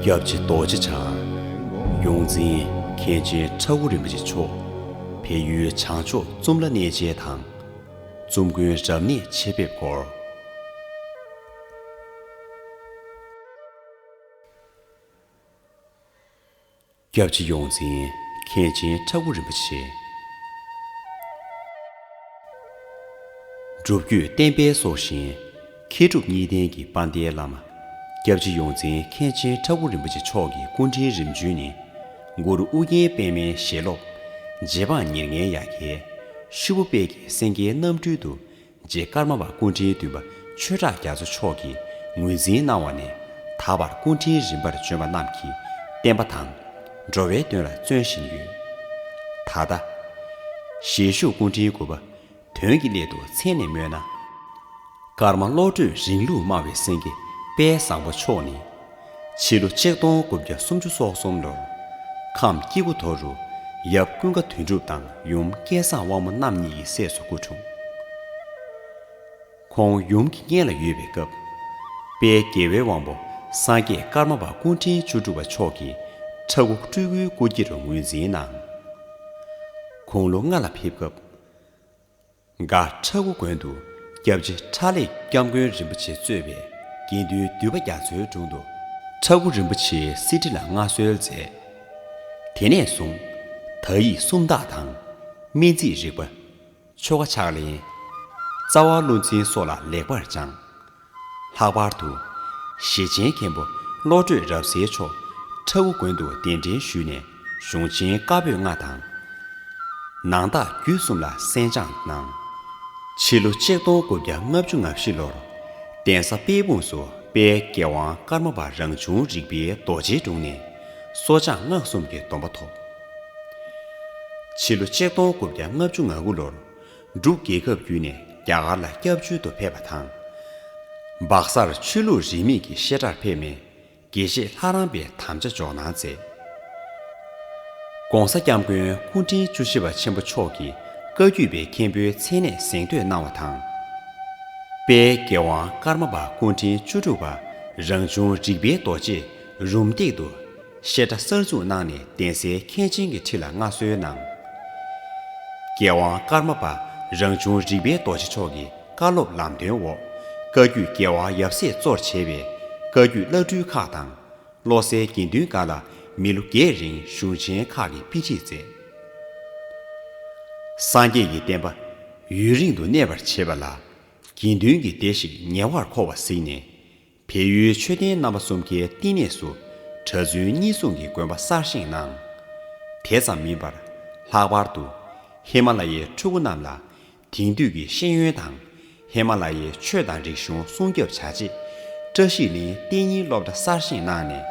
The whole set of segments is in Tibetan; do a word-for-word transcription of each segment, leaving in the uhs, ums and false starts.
སྐྱབས་རྗེ་རྡོ་རྗེ་འཆང་། ཡོངས་འཛིན་མཁན་ཆེན་ཁྲ་འགུ་རིན་པོ་ཆེ་མཆོག་བལ་ཡུལ་བྱང་ཕྱོགས་ཙུམ་ལ་གནས་མཇལ་དང་། ཙུམ་དགོན་རབ་གནས་ཆེད་ཕེབས་སྐོར། སྐྱབས་རྗེ་ཡོངས་འཛིན་མཁན་ཆེན་ཁྲ་འགུ་རིན་པོ་ཆེ། སྒྲུབ་བརྒྱུད་བསྟན་པའི་སྲོག་ཤིང་། མཁས་གྲུབ་གཉིས་ལྡན་གྱི་དཔལ་ལྡན་བླ་མ། སྐྱབས་རྗེ་ཡོངས་འཛིན་མཁན་ཆེན་ཁྲ་འགུ་རིན་པོ་ཆེ་མཆོག་གི་སྐུ་ཕྲེང་རིམ་བྱོན་ནི། གུ་རུ་ཨུ་རྒྱན་པདྨའི་ཞལ་སློབ། རྗེ་འབངས་ཉེར་ལྔའི་ཡ་གྱལ། ཤུ་བུ་དཔལ་གྱི་སེང་གེའི་རྣམ་སྤྲུལ་དུ། རྗེ་ཀརྨ་པ་སྐུ་ཕྲེང་བདུན་པ་ཆོས་གྲགས་རྒྱ་མཚོ་མཆོག་གིས་ངོས་འཛིན་གནང་བ་ནས་ད་བར་སྐུ་ཕྲེང་རིམ་པར་བྱོན་པ་རྣམས་ཀྱི་བསྟན་པ་དང་། འགྲོ་བའི་དོན་ལ་བརྩོན་བཞིན་ཡོད། ད་ལྟ། ཞལ་བཞུགས་སྐུ་ཕྲེང་དགུ་པ། དོན་གྱི་སླད་དུ་མཚན་ནས་སྨོས་ན། ཀརྨ་བློ་གྲོས་རིང་ལུགས་སྨྲ་བའི་སེང་གེ་དཔལ་བཟང་པོ་མཆོག་ནི། ཕྱི་ལོ་ཆིག་སྟོང་དགུ་བརྒྱ་སུམ་ཅུ་སོ་གསུམ་ལོར། ཁམས་སྐྱེ་རྒུ་མདོ་རུ་ཡབ་ཀུན་དགའ་དོན་གྲུབ་དང་ཡུམ་སྐལ་བཟང་དབང་མོ་རྣམ་གཉིས་ཀྱི་སྲས་སུ་སྐུ་འཁྲུངས། ཁོང་ཡུམ་གྱི་མངལ་ལ་ཡོད་པའི་སྐབས། དཔལ་རྒྱལ་བའི་དབང་པོ་སངས་རྒྱས་ཀརྨ་པ་སྐུ་ཕྲེང་བཅུ་དྲུག་པ་མཆོག་གིས་ཁྲ་འགུ་སྤྲུལ་སྐུའི་སྐུ་སྐྱེ་རུ་ངོས་འཛིན་གནང་། དགུང་ལོ་ལྔ་ལ་ཕེབས་སྐབས། སྒ་ཁྲ་འགུ་དགོན་དུ་སྐྱབས་རྗེ་ཁྲ་ལེགས་སྐྱབས་མགོན་རིན་པོ་ཆེ་གཙོས་པའི་དགེ་འདུན་འདུས་པ་རྒྱ་མཚོའི་དྲུང་དུ་ཁྲ་འགུ་རིན་པོ་ཆེའི་གསེར་ཁྲི་ལ་མངའ་གསོལ་མཛད། དེ་ནས་བཟུང་། དག་ཡིག་སུམ་རྟགས་དང་། སྨན་རྩིས་རིག་པ། ཆོ་ག་ཕྱག་ལེན། རྩ་བ་བློ་འཛིན་སོགས་ལ་ལེགས་པར་སྦྱངས། ལྷག་པར་དུ། ཞེ་ཆེན་མཁན་པོ་བློ་གྲོས་རབ་གསལ་མཆོག་ཁྲ་འགུ་དགོན་དུ་གདན་འདྲེན་ཞུས་ནས་གཞུང་ཆེན་བཀའ་པོད་ལྔ་དང་། ནང་རྟགས་རྒྱུད་གསུམ་ལ་གསན་སྦྱངས་གནང་། ཕྱི་ལོ་ཆིག་སྟོང་དགུ་བརྒྱ་ལྔ་བཅུ་ང་བཞི་ལོར། གདན་ས་དཔལ་སྤུངས་སུ་དཔལ་རྒྱལ་དབང་ཀརྨ་པ་རང་བྱུང་རིག་པའི་རྡོ་རྗེའི་དྲུང་ནས་གསོ་སྦྱངས་སྔགས་གསུམ་གྱི་སྡོམ་པ་ཐོབ། ཕྱི་ལོ་ཆིག་སྟོང་དགུ་བརྒྱ་ལྔ་བཅུ་ང་དགུ་ལོར། འབྲུག་རྒྱལ་ཁབ་བརྒྱུད་ནས་རྒྱ་གར་ལ་སྐྱབས་བཅོལ་དུ་ཕེབས་པ་དང་། སྦག་སར་ཆོས་ལུགས་རིས་མེད་ཀྱི་བཤད་གྲྭར་ཕེབས་ནས་དགེ་བཤེས་ལྷ་རམས་པའི་དམ་བཅའ་འཇོག་གནང་མཛད། ༸གོང་ས་༸སྐྱབས་མགོན་སྐུ་ཕྲེང་བཅུ་བཞི་པ་ཆེན་པོ་མཆོག་གིས་བཀའ་བརྒྱུད་པའི་མཁན་པོའི་མཚན་གནས་གཟེངས་བསྟོད་གནང་བ་དང་། དཔལ་རྒྱལ་དབང་ཀརྨ་པ་སྐུ་ཕྲེང་བཅུ་དྲུག་པ་རང་བྱུང་རིག་པའི་རྡོ་རྗེས་རུམ་བཏེག་ཏུ། བཤད་གྲྭ་གསར་འཛུགས་གནང་ནས་གདན་སའི་མཁན་ཆེན་གྱི་ཁྲི་ལ་མངའ་གསོལ་གནང་། རྒྱལ་དབང་ཀརྨ་པ་རང་བྱུང་རིག་པའི་རྡོ་རྗེ་མཆོག་གི་བཀའ་སློབ་ལམ་སྟོན་འོག་བཀའ་བརྒྱུད་རྒྱལ་བ་ཡབ་སྲས་གཙོར་བྱས་པའི་བཀའ་བརྒྱུད་བླ་སྤྲུལ་ཁག་དང་བློ་གསལ་དགེ་འདུན་ཁག་ལ་མི་ལོ་བརྒྱད་རིང་གཞུང་ཆེན་ཁག་གི་དཔེ་ཁྲིད་མཛད། སངས་རྒྱས་ཀྱི་བསྟན་པ་ཡུན་རིང་དུ་གནས་པར་བྱེད་པ་ལ་དགེ་འདུན་གྱི་སྡེ་ཞིག་ཉེ་བར་མཁོ་བ་གཟིགས་ནས། བལ་ཡུལ་ཆོས་ལྡན་རྣམ་པ་གསུམ་ཀའི་བསྟི་གནས་སུ་གྲྭ་བཙུན་གཉིས་ཟུང་གི་དགོན་པ་གསར་བཞེངས་གནང་། དེ་ཙམ་མིན་པར་ལྷག་པར་དུ་ཧི་མ་ལ་ཡའི་ཕྲུ་གུ་རྣམས་ལ་དེང་དུས་ཀྱི་ཤེས་ཡོན་དང་ཧི་མ་ལ་ཡའི་ཆོས་དང་རིག་གཞུང་སྲུང་སྐྱོབ་བྱ་ཆེད་བཀྲ་ཤིས་གླིང་གཏན་ཉིན་སློབ་གྲྭ་གསར་བཞེངས་གནང་ནས།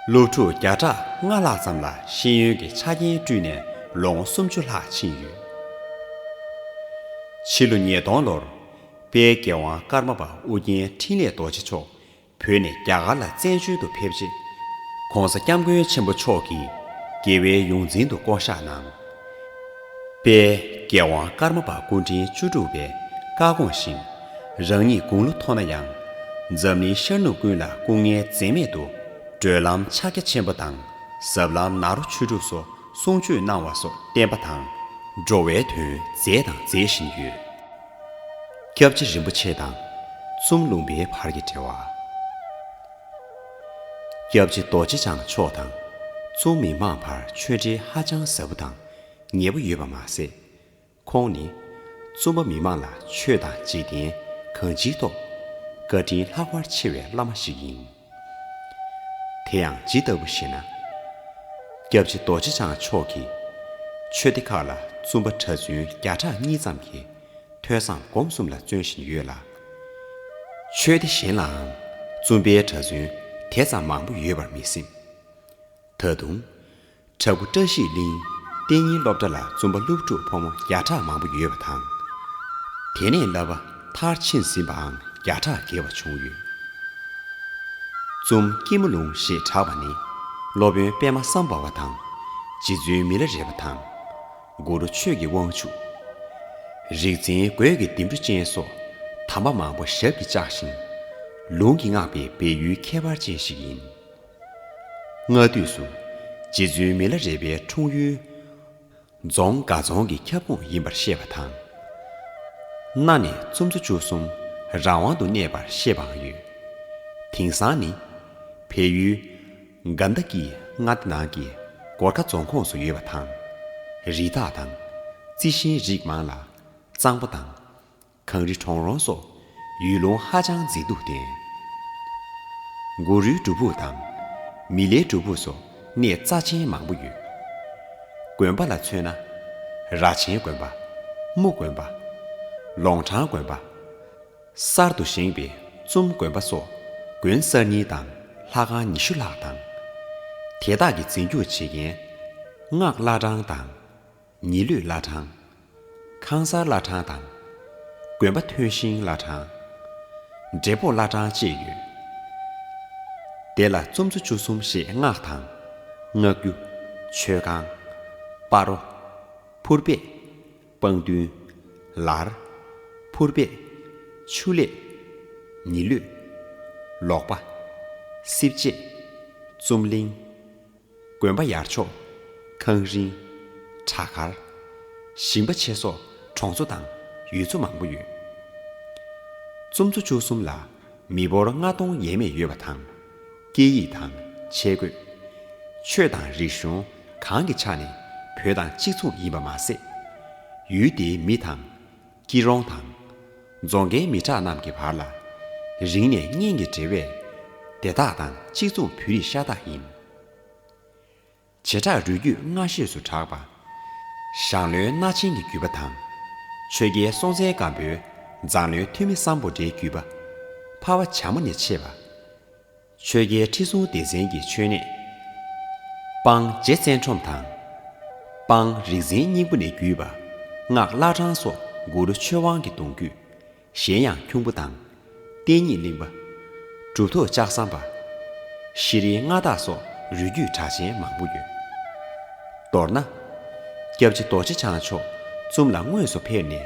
སློབ་ཕྲུག་བརྒྱ་ཕྲག་ལྔ་ལྷག་ཙམ་ལ་ཤེས་ཡོན་གྱི་ཆ་རྐྱེན་བསྐྲུན་ནས་ལོ་ངོ་སུམ་ཅུ་ལྷག་ཕྱིན་ཡོད། ཕྱི་ལོ་ཉིས་སྟོང་ལོར། དཔལ་རྒྱལ་དབང་ཀརྨ་པ་ཨུ་རྒྱན་འཕྲིན་ལས་རྡོ་རྗེ་མཆོག་བོད་ནས་རྒྱ་གར་ལ་བཙན་བྱོལ་དུ་ཕེབས་རྗེས། ༸གོང་ས་༸སྐྱབས་མགོན་ཆེན་པོ་མཆོག་གིས་རྒྱལ་བའི་ཡོངས་འཛིན་དུ་བསྐོ་གཞག་གནང་། དཔལ་རྒྱལ་དབང་ཀརྨ་པ་སྐུ་ཕྲེང་བཅུ་དྲུག་པས་བཀའ་དགོངས་བཞིན། རང་ཉིད་དགུང་ལོ་མཐོ་ན་ཡང་། འཛམ་གླིང་ཤར་ནུབ་ཀུན་ལ་སྐུ་ངལ་འཛེམས་མེད་དུ། གྲོལ་ལམ་ཕྱག་རྒྱ་ཆེན་པོ་དང་། ཟབ་ལམ་ནཱ་རོ་ཆོས་དྲུག་སོགས་གསུང་ཆོས་གནང་བ་སོགས་བསྟན་པ་དང་། འགྲོ་བའི་དོན་མཛད་དང་མཛད་བཞིན་ཡོད། སྐྱབས་རྗེ་རིན་པོ་ཆེ་དང་ཙུམ་ལུང་པའི་བར་གྱི་འབྲེལ་བ། སྐྱབས་རྗེ་རྡོ་རྗེ་འཆང་མཆོག་དང་ཙུམ་མི་མང་བར་ཆོས་འབྲེལ་ཧ་ཅང་ཟབ་པོ་དང་ཉེ་པོ་ཡོད་པ་མ་ཟད། ཁོང་ནི་ཙུམ་པ་མི་མང་ལ་ཆོས་དང་འཇིག་རྟེན་གང་ཅིའི་ཐོག་བཀའ་དྲིན་ལྷག་པར་ཆེ་བའི་བླ་མ་ཞིག་ཡིན། དེ་ཡང་ཇི་ལྟ་བུ་ཞེ་ན། སྐྱབས་རྗེ་རྡོ་རྗེ་འཆང་མཆོག་གིས་ཆོས་སྡེ་ཁག་ལ་ཙུམ་པ་གྲྭ་བཙུན་བརྒྱ་ཕྲག་གཉིས་ཙམ་གྱིས་ཐོས་བསམ་སྒོམ་གསུམ་ལ་བརྩོན་བཞིན་ཡོད་ལ། ཆོས་སྡེ་གཞན་ལའང་ཙུམ་པའི་གྲྭ་བཙུན་དེ་ཙམ་མང་པོ་ཡོད་པར་མི་སེམས། ད་དུང་། བྲག་ཕུག་བཀྲ་ཤིས་གླིང་གཏན་ཉིན་སློབ་གྲྭ་ལ་ཙུམ་པ་སློབ་ཕྲུག་ཕོ་མོ་བརྒྱ་ཕྲག་མང་པོ་ཡོད་པ་དང་། དེ་ནས་བསླབ་པ་མཐར་ཕྱིན་ཟིན་པའང་བརྒྱ་ཕྲག་བརྒལ་བ་བྱུང་ཡོད། ཙུམ་སྐྱིད་མོ་ལུང་ཞེས་གྲགས་པ་ནི་སློབ་དཔོན་པདྨ་སམ་བྷ་བ་དང་རྗེ་བཙུན་མི་ལ་རས་པ་དང་། གུ་རུ་ཆོས་ཀྱི་དབང་ཕྱུག་རིག་འཛིན་རྒོད་ཀྱི་ལྡེམ་འཕྲུ་ཅན་སོགས་དམ་པ་མང་པོ་ཞབས་ཀྱིས་བཅགས་ཤིང་། ལུང་གིས་བསྔགས་པའི་སྦས་ཡུལ་ཁྱད་པར་ཅན་ཞིག་ཡིན། སྔ་དུས་སུ་རྗེ་བཙུན་མི་ལ་རས་པའི་འཁྲུངས་ཡུལ་རྫོང་དགའ་རྫོང་གི་ཁྱབ་ཁོངས་ཡིན་པར་བཤད་པ་དང་། གནའ་ནས་ཙུམ་ཚོ་བཅུ་གསུམ་རང་དབང་དུ་གནས་པར་བཤད་པའང་ཡོད། དེང་སང་ནི་བལ་ཡུལ་གན་དྷ་ཀི་མངའ་སྡེ་ནང་གི་གོར་ཁ་རྫོང་ཁོངས་སུ་ཡོད་པ་དང་། རི་དྭགས་དང་རྩི་ཤིང་རིགས་མང་ལ། གཙང་པོ་དང་། གངས་རི་གྲོང་རོང་སོགས་ཡུལ་ལུང་ཧ་ཅང་མཛེས་སྡུག་ལྡན། གུ་རུའི་སྒྲུབ་ཕུག་དང་མི་ལའི་སྒྲུབ་ཕུག་སོགས་གནས་རྩ་ཆེན་མང་པོ་ཡོད། དགོན་པ་ལ་མཚོན་ན། ར་ཆེན་དགོན་པ། དམུ་དགོན་པ། ལོང་ཁྲང་དགོན་པ། གསར་དུ་བཞེངས་པའི་ཙུམ་དགོན་པ་སོགས་དགོན་གསར་རྙིང་དང་ལྷ་ཁང་ཉི་ཤུ་ལྷག་དང་། དེ་དག་གི་འཛིན་སྐྱོང་བྱེད་མཁན་སྔགས་བླ་བྲང་དང་། ཉི་ལུད་བླ་བྲང་། ཁང་གསར་བླ་བྲང་དང་། དགོན་པ་ཐོན་ཤིང་བླ་བྲང་། འབྲས་སྤུངས་བླ་བྲང་བཅས་ཡོད། དེ་ལ་ཙུམ་ཚོ་བཅུ་གསུམ་ཞེས་སྔགས་དང་། སྔགས་རྒྱུ། མཆོད་ཁང་། སྤ་རོ། ཕུར་པད། སྤང་མདུན། ལར། ཕུར་པད། ཆུ་ལེགས། ཉི་ལུད། ལོག་པ། སྲིབ་བཅད། ཙུམ་གླིང་། དགོན་པ་ཡར་ཕྱོགས། ཁང་རིན། བྲག་དཀར། ཞིང་པ་ཆེ་སོགས་གྲོང་ཚོ་དང་ཡུལ་ཚོ་མང་པོ་ཡོད། ཙུམ་ཚོ་བཅུ་གསུམ་ལ་མི་འབོར་ལྔ་སྟོང་ཡས་མས་ཡོད་པ་དང་། སྐད་ཡིག་དང་ཆས་གོས། ཆོས་དང་རིག་གཞུང་གང་གི་ཆ་ནས་བོད་དང་གཅིག་མཚུངས་ཡིན་པ་མ་ཟད། ཡུལ་དེའི་མི་དང་། སྐྱིད་གྲོང་དང་། རྫོང་ཁའི་མི་དྲག་རྣམས་ཀྱི་བར་ལ་རིང་ནས་གཉེན་གྱི་འབྲེལ་བས། དེ་དག་དང་གཅིག་མཚུངས་བོད་རིགས་ཤ་སྟག་ཡིན། བྱེ་བྲག་རུས་རྒྱུད་སྔ་ཤོས་སུ་གྲགས་པ། ཞང་བློན་སྣ་ཆེན་གྱི་བརྒྱུད་པ་དང་། ཆོས་རྒྱལ་སྲོང་བཙན་སྒམ་པོའི་མཛངས་བློན་ཐོན་མི་སམ་བྷོ་ཊའི་བརྒྱུད་པ། འཕར་བ་བྱ་མོ་ནས་མཆེད་པ། ཆོས་རྒྱལ་ཁྲི་སྲོང་ལྡེ་བཙན་གྱི་མཆོད་གནས། སྤང་རྗེ་བཙན་ཁྲོམ་དང་། སྤང་རིག་འཛིན་སྙིང་པོ་ནས་བརྒྱུད་པ། སྔགས་བླ་བྲང་སོགས་གུ་རུ་ཆོས་དབང་གི་གདུང་རྒྱུད། གཞན་ཡང་ཁྱུང་པོ་དང་། བསྟན་གཉིས་གླིང་པ། གྲུབ་ཐོབ་ལྕགས་ཟམ་པ། ཤྲཱི་མངའ་བདག་སོགས་རུས་རྒྱུད་གྲགས་ཅན་མང་པོ་ཡོད། མདོར་ན། སྐྱབས་རྗེ་རྡོ་རྗེ་འཆང་མཆོག་ཙུམ་ལ་དངོས་སུ་ཕེབས་ནས།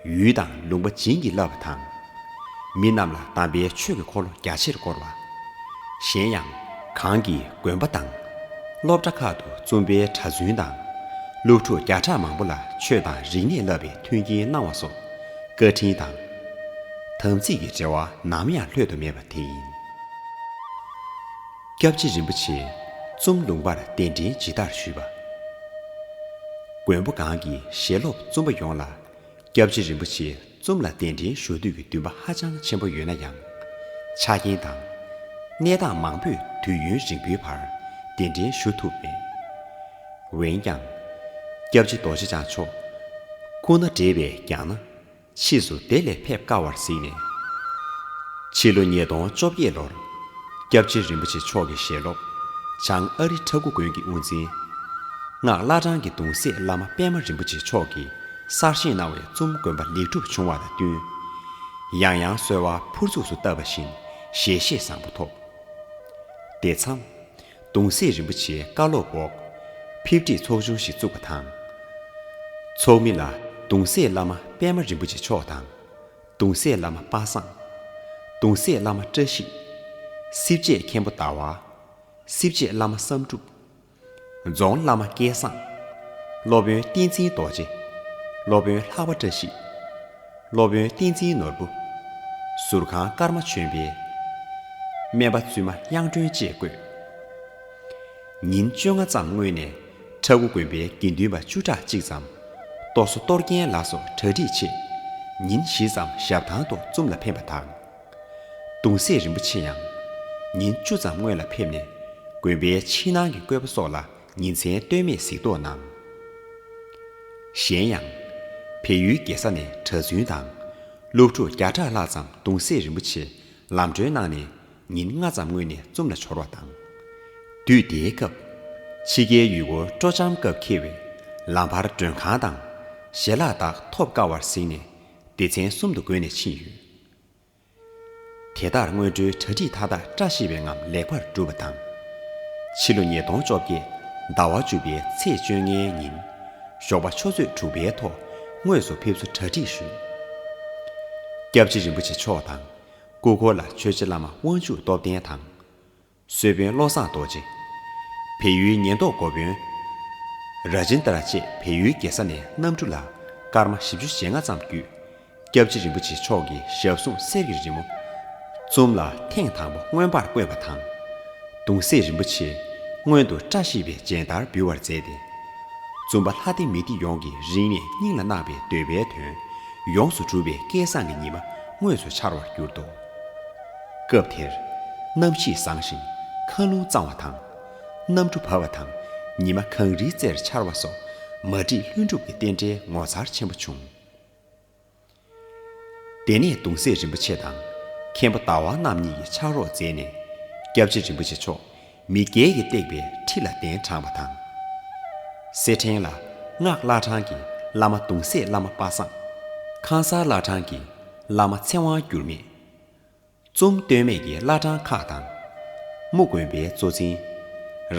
ཡུལ་དང་ལུང་པ་བྱིན་གྱིས་བརླབས་པ་དང་། མི་རྣམས་ལ་དམ་པའི་ཆོས་ཀྱི་འཁོར་ལོ་རྒྱ་ཆེར་བསྐོར་བ། གཞན་ཡང་། གང་གིས་དགོན་པ་དང་། སློབ་གྲྭ་ཁག་ཏུ་ཙུམ་པའི་གྲྭ་བཙུན་དང་། སློབ་ཕྲུག་བརྒྱ་ཕྲག་མང་པོ་ལ་ཆོས་དང་རིག་གནས་བསླབ་པའི་མཐུན་རྐྱེན་གནང་བ་སོགས་བཀའ་དྲིན་དང་། དམ་ཚིག་གི་འབྲེལ་བ་ནམ་ཡང་ལྷོད་དུ་མེད་པ་དེ་ཡིན། སྐྱབས་རྗེ་རིན་པོ་ཆེས་ཙུམ་ལུང་པར་གདན་འདྲེན་ཇི་ལྟར་ཞུས་པ། མགོན་པོ་གང་གིས་ཞལ་སློབ་ཙུམ་པ་ཡོངས་ལ། སྐྱབས་རྗེ་རིན་པོ་ཆེ་ཙུམ་ལ་གདན་འདྲེན་ཞུ་འདོད་ཀྱི་འདུན་པ་ཧ་ཅང་ཆེན་པོ་ཡོད་ན་ཡང་། ཆ་རྐྱེན་དང་། གནས་སྟངས་མང་པོས་དུས་ཡུན་རིང་པོའི་བར་གདན་འདྲེན་ཞུ་ཐུབ་མེད། འོན་ཀྱང་། སྐྱབས་རྗེ་རྡོ་རྗེ་འཆང་མཆོག་སྐུ་ན་བགྲེས་པས་ཀྱང་ན། ཕྱིས་སུ་དེ་ལས་ཕེབས་དཀའ་བར་གཟིགས་ནས། ཕྱི་ལོ་ཉིས་སྟོང་བཅོ་བརྒྱད་ལོར། སྐྱབས་རྗེ་རིན་པོ་ཆེ་མཆོག་གི་ཞལ་སློབ། བྱང་ཨ་རི་ཁྲ་འགུ་དགོན་གྱི་དབུ་འཛིན། སྔགས་བླ་བྲང་གི་གདུང་སྲས་བླ་མ་པད་མ་རིན་པོ་ཆེ་མཆོག་གིས་གསར་བཞེངས་གནང་བའི་ཙུམ་དགོན་པ་ལེགས་གྲུབ་བྱུང་བ་དང་བསྟུན། ཡང་ཡང་གསོལ་བ་ཕུར་ཚུགས་སུ་བཏབ་པ་བཞིན་ཞལ་བཞེས་བཟང་པོ་ཐོབ། དེ་མཚམས། གདུང་སྲས་རིན་པོ་ཆེའི་བཀའ་སློབ་འོག་ཕེབས་སྒྲིག་ཚོགས་ཆུང་ཞིག་བཙུགས་པ་དང་། ཚོགས་མི་ལ་གདུང་སྲས་བླ་མ་པད་མ་རིན་པོ་ཆེ་མཆོག་དང་། གདུང་སྲས་བླ་མ་པ་སངས། གདུང་སྲས་བླ་མ་བཀྲ་ཤིས། སྲིབ་བཅས་མཁན་པོ་ཟླ་བ། སྲིབ་བཅས་བླ་མ་བསམ་གྲུབ། རྫོང་བླ་མ་སྐལ་བཟང་། སློབ་དཔོན་བསྟན་འཛིན་རྡོ་རྗེ། སློབ་དཔོན་ལྷག་པ་བཀྲ་ཤིས། སློབ་དཔོན་བསྟན་འཛིན་ནོར་བུ། ཟུར་ཁང་ཀརྨ་ཆོས་འཕེལ། སྨན་པ་བཙུན་མ་དབྱངས་སྒྲོན་བཅས་བསྐོས། ཉིན་བཅོ་ལྔ་ཙམ་སྔོན་ནས་ཁྲ་འགུ་དགོན་པའི་དགེ་འདུན་པ་བཅུ་ཕྲག་གཅིག་ཙམ་གཏོར་བཟོ་གཏོར་སྐྱོན་ལ་སོགས་གྲ་སྒྲིག་ཆེད། ཉིན་བཞི་ཙམ་ཞབས་ཐང་དུ་ཙུམ་ལ་ཕེབས་པ་དང་། གདུང་སྲས་རིན་པོ་ཆེ་ཡང་ཉིན་བཅུ་ཙམ་སྔོན་ལ་ཕེབས་ནས་དགོན་པའི་ཕྱི་ནང་གི་བཀོད་པ་སོགས་ལ་ཉིན་མཚན་ལྟོས་མེད་གཟིགས་རྟོག་གནང་། གཞན་ཡང་། བལ་ཡུལ་རྒྱལ་ས་ནས་གྲྭ་བཙུན་དང་། སློབ་ཕྲུག་བརྒྱ་ཕྲག་ལྷག་ཙམ་གདུང་སྲས་རིན་པོ་ཆེ་ལམ་གྲོན་གནང་ནས་ཉིན་ལྔ་ཙམ་སྔོན་ནས་ཙུམ་ལ་འབྱོར་བ་དང་། དུས་དེའི་སྐབས། ཕྱི་རྒྱལ་ཡུལ་སྐོར་སྤྲོ་འཆམ་སྐབས་འཁེལ་བས་ལམ་བར་མགྲོན་ཁང་དང་ཞལ་ལག་དག་ཐོབ་དཀའ་བར་གཟིགས་ནས་སྡེ་ཚན་གསུམ་དུ་བགོས་ནས་ཕྱིན་ཡོད། དེ་ལྟར་སྔོན་འགྲོའི་གྲ་སྒྲིག་མཐའ་དག་བཀྲ་ཤིས་པའི་ངང་ལེགས་པར་གྲུབ་པ་དང་། ཕྱི་ལོ་ཉིས་སྟོང་བཅོ་བརྒྱད་ཟླ་བ་བཅུ་པའི་ཚེས་བཅོ་ལྔའི་ཉིན། ཞོགས་པ་ཆུ་ཚོད་དྲུག་པའི་ཐོག་དངོས་སུ་ཕེབས་བསུ་གྲ་སྒྲིག་ཞུས། སྐྱབས་རྗེ་རིན་པོ་ཆེ་མཆོག་དང་། སྐུ་འཁོར་ལ་ཆོས་རྗེ་བླ་མ་དབང་ཕྱུག་སྟོབས་ལྡན་དང་། གསོལ་དཔོན་བློ་བཟང་རྡོ་རྗེ། བལ་ཡུལ་ཉེན་རྟོག་འགོ་དཔོན་ར་ཇིན་དར་བཅས་བལ་ཡུལ་རྒྱལ་ས་ནས་གནམ་གྲུ་ལ་སྐར་མ་བཞི་བཅུ་ཞེ་ལྔ་ཙམ་བརྒྱུད། སྐྱབས་རྗེ་རིན་པོ་ཆེ་མཆོག་གི་ཞབས་ཟུང་གསེར་གྱི་རི་མོ། བཙུན་ལ་ཐེངས་དང་པོ་མངོན་པར་བཀོད་པ་དང་། གདུང་སྲས་རིན་པོ་ཆེ་སྔོན་དུ་བཀྲ་ཤིས་པའི་སྦྱིན་བདག་འབུལ་བར་མཛད་དེ། བཙུན་པ་ལྷ་སྡེ་མི་སྡེ་ཡོངས་ཀྱི་རིང་ནས་སྙིང་ལ་བརྣག་པའི་འདོད་པའི་དོན་ཡོངས་སུ་གྲུབ་པའི་སྐལ་བཟང་གི་ཉི་མ་དངོས་སུ་འཆར་བར་གྱུར་ཏོ། སྐབས་དེར་གནམ་གཤིས་བཟང་ཞིང་མཁའ་རླུང་གཙང་བ་དང་། གནམ་གྲུ་བབས་པ་དང་ཉི་མ་གངས་རིའི་རྩེར་འཆར་བ་སོགས་མ་བསྒྲིགས་ལྷུན་གྲུབ་ཀྱི་རྟེན་འབྲེལ་ངོ་མཚར་ཆེན་པོ་བྱུང་། དེ་ནས་གདུང་སྲས་རིན་པོ་ཆེ་དང་མཁན་པོ་ཟླ་བ་རྣམ་གཉིས་ཀྱིས་ཕྱག་རོགས་མཛད་ནས་སྐྱབས་རྗེ་རིན་པོ་ཆེ་མཆོག་མི་རྒྱལ་གྱིས་བཏེགས་པའི་ཁྲི་ལ་གདན་དྲངས་པ་དང་། སེར་ཕྲེང་ལ་སྔགས་བླ་བྲང་གི་བླ་མ་གདུང་སྲས་བླ་མ་པ་སངས། ཁང་གསར་བླ་བྲང་གི་བླ་མ་ཚེ་དབང་འགྱུར་མེད། བཙུན་སྟོད་སྨད་ཀྱི་བླ་བྲང་ཁག་དང་། དམུ་དགོན་པའི་གཙོ་འཛིན།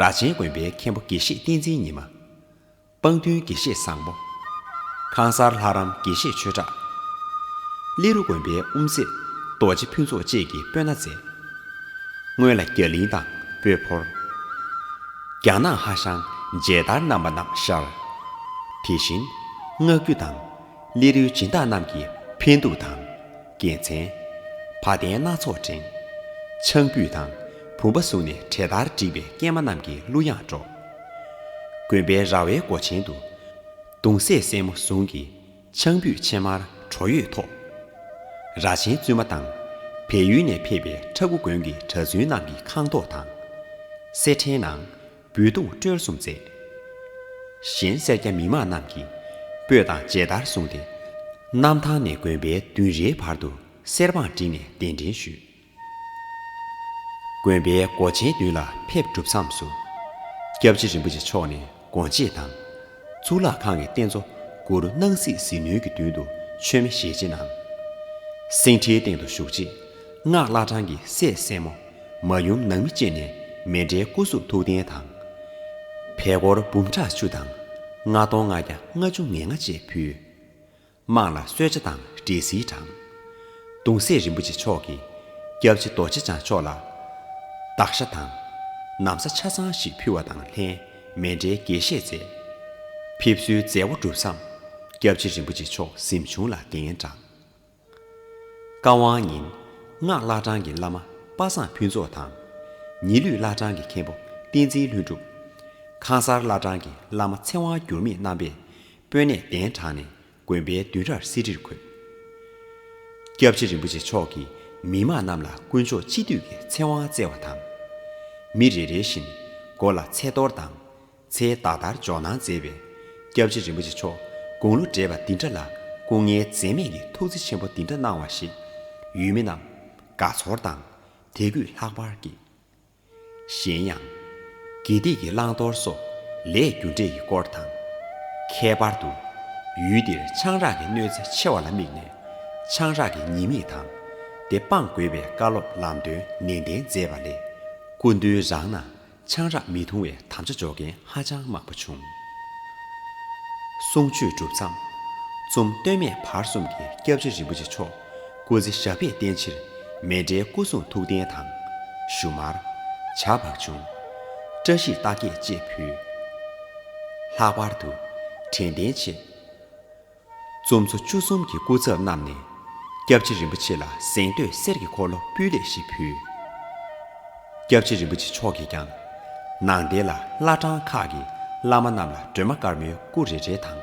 ར་ཆེན་དགོན་པའི་མཁན་པོ་དགེ་བཤེས་བསྟན་འཛིན་ཉི་མ། སྤང་མདུན་དགེ་བཤེས་བཟང་པོ། ཁང་གསར་ལྷ་རམས་དགེ་བཤེས་ཆོས་གྲགས། ཀླེ་རུ་དགོན་པའི་དབུ་མཛད་རྡོ་རྗེ་ཕུན་ཚོགས་བཅས་ཀྱིས་སྤོས་སྣ་མཛད། སྔོན་ལ་རྒྱ་གླིང་དང་སྤོས་ཕོར། རྒྱ་ནག་ཧ་ཤང་མཇལ་དར་བསྣམས་པ་རྣམས་ཤར། དེ་བཞིན་སྔགས་རྒྱུ་དང་ཀླེ་རུའི་སྦྱིན་བདག་རྣམས་ཀྱིས་འཕན་གདུགས་དང་། རྒྱལ་མཚན། བ་དན་སྣ་ཚོགས་བསྒྲེངས། ཆང་ཕུད་དང་བུམ་པ་བཟུང་ནས་གྲལ་བསྟར་བསྒྲིགས་པའི་སྐྱེས་མ་རྣམས་ཀྱི་གླུ་དབྱངས་སྒྲོག་དགོན་པའི་ར་བའི་སྒོ་ཆེན་དུ། གདུང་སྲས་སྲས་མོ་ཟུང་གིས་ཆང་ཕུད་ཕྱེ་མར་བྲོ་ཡོས་ཐོགས། ར་ཆེན་བཙུན་མ་དང་བལ་ཡུལ་ནས་ཕེབས་པའི་ཁྲ་འགུ་དགོན་གྱི་གྲྭ་བཙུན་རྣམས་ཀྱིས་ཁང་ཐོག་དང་། སེར་ཕྲེང་ནང་། འབུད་རྡུང་དཀྲོལ་གསུམ་མཛད། གཞན་སེར་སྐྱ་མི་མང་རྣམས་ཀྱིས་སྤོས་དང་མཇལ་དར་བཟུང་སྟེ། གནམ་ཐང་ནས་དགོན་པའི་མདུན་རིའི་བར་དུ་གསེར་བང་བསྒྲིགས་ནས་གདན་འདྲེན་ཞུས། དགོན་པའི་སྒོ་ཆེན་མདུན་ལ་ཕེབས་གྲུབ་མཚམས་སུ། སྐྱབས་རྗེ་རིན་པོ་ཆེ་མཆོག་ནས་དགོངས་གཅིག་དང་། གཙུག་ལག་ཁང་གི་རྟེན་གཙོ་གུ་རུ་སྣང་སྲིད་ཟིལ་གནོན་གྱི་མདུན་དུ་མཆོད་མེ་ཞལ་ཕྱེ་གནང་། སེང་ཁྲིའི་སྟེང་དུ་བཞུགས་རྗེས་སྔགས་བླ་བྲང་གི་སྲས་སྲས་མོ། མ་ཡུམ་ནང་མི་བཅས་ནས་མཎྜལ་སྐུ་གསུང་ཐུགས་རྟེན་དང་། བལ་སྒོར་འབུམ་ཕྲག་བཅུ་དང་ལྔ་སྟོང་ལྔ་བརྒྱ་ལྔ་བཅུ་ང་ལྔ་བཅས་ཕུལ། དམངས་ལ་གསོལ་ཇ་དང་འབྲས་སིལ་དྲངས། གདུང་སྲས་རིན་པོ་ཆེ་མཆོག་གིས་སྐྱབས་རྗེ་རྡོ་རྗེ་འཆང་མཆོག་ལ་དག་ཤ་དང་ན་བཟའ་ཆ་ཚང་ཞིག་ཕུལ་བ་དང་ལྷན་མཎྜལ་དགྱེས་བཞེས་མཛད། ཕེབས་བསུའི་མཛད་སྒོ་གྲུབ་མཚམས་སྐྱབས་རྗེ་རིན་པོ་ཆེ་མཆོག་གཟིམ་ཆུང་ལ་གདན་དྲངས། བཀའ་དབང་ཉིན་སྔགས་བླ་བྲང་གི་བླ་མ་པ་སངས་ཕུན་ཚོགས་དང་། ཉི་ལུས་བླ་བྲང་གི་མཁན་པོ་བསྟན་འཛིན་ལྷུན་གྲུབ། ཁང་གསར་བླ་བྲང་གི་བླ་མ་ཚེ་དབང་འགྱུར་མེད་རྣམ་པས་སྤོས་སྣས་གདན་དྲངས་ནས་དགོན་པའི་མདུན་རར་གསེར་ཁྲིར་འཁོད། སྐྱབས་རྗེ་རིན་པོ་ཆེ་མཆོག་གིས་མི་མང་རྣམས་ལ་དཀོན་མཆོག་སྤྱི་འདུས་ཀྱི་ཚེ་དབང་བསྩལ་བ་དང་། མི་རེ་རེ་བཞིན་མགོ་ལ་ཚེ་གཏོར་དང་། ཚེ་བདག་ལྟར་འཇོག་གནང་མཛད་པས། སྐྱབས་རྗེ་རིན་པོ་ཆེ་མཆོག་དགུང་ལོ་བགྲེས་པ་འདི་འདྲ་ལ་སྐུ་ངལ་འཛེམས་མེད་ཀྱི་ཐུགས་བརྩེ་ཆེན་པོ་འདི་འདྲ་གནང་བ་ཞིག་ཡུལ་མི་རྣམས་དགའ་ཚོར་དང་དད་གུས་ལྷག་པར་སྐྱེས། གཞན་ཡང་། དགེ་སྡིག་གི་བླང་དོར་སོགས་ལས་རྒྱུ་འབྲས་ཀྱི་སྐོར་དང་། ཁྱད་པར་དུ་ཡུལ་འདིར་ཆང་རག་གི་གནོད་འཚེ་ཆེ་བ་ལ་དམིགས་ནས་ཆང་རག་གི་ཉེས་དམིགས་དང་དེ་སྤང་དགོས་པའི་བཀའ་སློབ་ལམ་སྟོན་ནན་ཏན་མཛད་པ་ལས་སྐུ་མདུན་རང་ན། ཆང་རག་མི་འཐུང་བའི་དམ་བཅའ་འཇོག་མཁན་ཧ་ཅང་མང་པོ་བྱུང་། གསུང་ཆོས་གྲུབ་མཚམས། བཙུན་སྟོད་སྨད་བར་གསུམ་གྱི་སྐྱབས་རྗེ་རིན་པོ་ཆེ་མཆོག་སྐུ་ཚེ་ཞབས་པད་བརྟན་ཕྱིར་མཎྜལ་སྐུ་གསུང་ཐུགས་རྟེན་དང་། ཞུ་མར། ཇ་བག་ཆུང་། བཀྲ་ཤིས་རྟགས་བརྒྱད་བཅས་ཕུལ། ལྷག་པར་དུ། དྲན་རྟེན་ཆེད། བཙུན་མཚོ་བཅུ་གསུམ་གྱི་སྐུ་ཚབ་རྣམས་ནས་སྐྱབས་རྗེ་རིན་པོ་ཆེ་ལ་གཟེངས་བསྟོད་གསེར་གྱི་འཁོར་ལོ་སྤུས་ལེགས་ཤིག་ཕུལ། སྐྱབས་རྗེ་རིན་པོ་ཆེ་མཆོག་གིས་ཀྱང་ནང་རྟེན་ལ་བླ་བྲང་ཁག་གི་བླ་མ་རྣམས་ལ་སྒྲོལ་མ་དཀར་མོའི་སྐུ་རེ་རེ་དང་།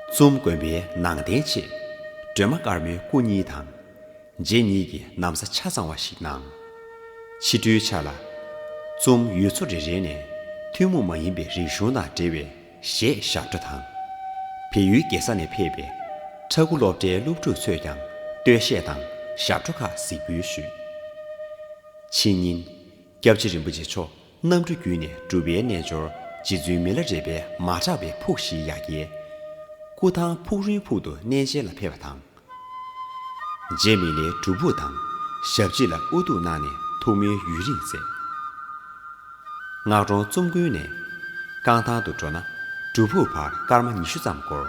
བཙུན་དགོན་པའི་ནང་རྟེན་ཆེད་སྒྲོལ་མ་དཀར་མོའི་སྐུ་གཉིས་དང་། རྗེ་ཉིད་ཀྱི་ན་བཟའ་ཆ་ཚང་བ་ཞིག་གནང་། ཕྱི་དྲོའི་ཆ་ལ། བཙུན་ཡུལ་ཚོ་རེ་རེ་ནས་ཐུན་མོང་མ་ཡིན་པའི་རིག་གཞུང་དང་འབྲེལ་བའི་གཞས་ཞབས་བྲོ་དང་། བལ་ཡུལ་རྒྱལ་ས་ནས་ཕེབས་པའི་ཁྲ་འགུ་སློབ་གྲྭའི་སློབ་ཕྲུག་ཚོས་ཀྱང་སྟོད་གཞས་དང་ཞབས་བྲོ་ཁག་གཟིགས་འབུལ་ཞུས། ཕྱི་ཉིན། སྐྱབས་རྗེ་རིན་པོ་ཆེ་མཆོག་གནམ་གྲུ་བརྒྱུད་ནས་སྒྲུབ་པའི་རྣལ་འབྱོར་རྗེ་བཙུན་མི་ལ་རས་པའི་མ་གྲགས་པའི་ཕུག་བཞིའི་ཡ་གྱལ། སྐུ་ཐང་ཕུག་རོན་ཕུག་ཏུ་གནས་མཇལ་ལ་ཕེབས་པ་དང་། རྗེ་མི་ལའི་སྒྲུབ་ཕུག་དང་ཞབས་རྗེས་ལ་དབུ་གཏུགས་གནང་ནས་ཐུགས་སྨོན་ཡུན་རིང་མཛད། སྔགས་རོང་བཙུན་དགོན་ནས་རྐང་ཐང་དུ་འགྲོ་ན་སྒྲུབ་ཕུག་བར་སྐར་མ་ཉི་ཤུ་ཙམ་འགོར།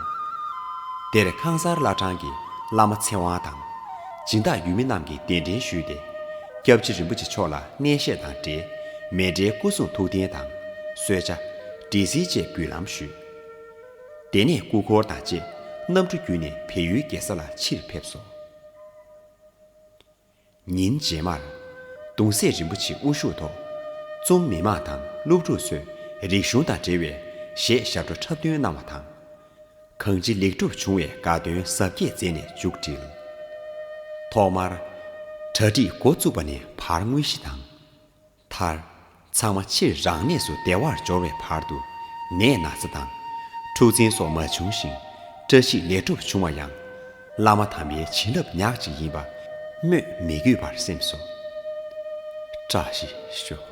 དེར་ཁང་གསར་བླ་བྲང་གི་བླ་མ་ཚེ་དབང་དང་སྦྱིན་བདག་ཡུལ་མི་རྣམས་ཀྱིས་གདན་འདྲེན་ཞུས་ཏེ་སྐྱབས་རྗེ་རིན་པོ་ཆེ་མཆོག་ལ་གནས་བཤད་དང་འབྲེལ་མཎྜལ་སྐུ་གསུང་ཐུགས་རྟེན་དང་ གསོལ་ཇ། འབྲས་སིལ་བཅས་འབུལ་ལམ་ཞུས། དེ་ནས་སྐུ་འཁོར་དང་བཅས་གནམ་གྲུ་བརྒྱུད་ནས་བལ་ཡུལ་རྒྱལ་ས་ལ་ཕྱིར་ཕེབས་སོ། ཉིན་རྗེས་མར། གདུང་སྲས་རིན་པོ་ཆེ་དབུ་བཞུགས་ཐོག་ཙུང་མི་མང་དང་སློབ་ཕྲུག་ཚོས་རིག་གཞུང་དང་འབྲེལ་བའི་གཞས་ཞབས་བྲོ་འཁྲབ་སྟོན་གནང་བ་དང་། གང་ཅི་ལེགས་གྲུབ་བྱུང་བའི་དགའ་སྟོན་གཟབ་རྒྱས་མཛད་ནས་མཇུག་བསྒྲིལ། ཐོག་མར། གྲ་སྒྲིག་འགོ་བཙུགས་པ་ནས་བར་དངོས་གཞི་དང་། མཐར། ཚང་མ་ཕྱིར་རང་གནས་སུ་བདེ་བར་འབྱོར་བའི་བར་དུ་ནད་ན་ཚ་དང་འཁྲུག་འཛིང་སོགས་མ་བྱུང་ཞིང་བཀྲ་ཤིས་ལེགས་གྲུབ་བྱུང་བ་ཡང་བླ་མ་དམ་པའི་བྱིན་རླབས་ཉག་གཅིག་ཡིན་པ་སྨོས་མི་དགོས་པར་སེམས་སོ། བཀྲ་ཤིས་ཤོག།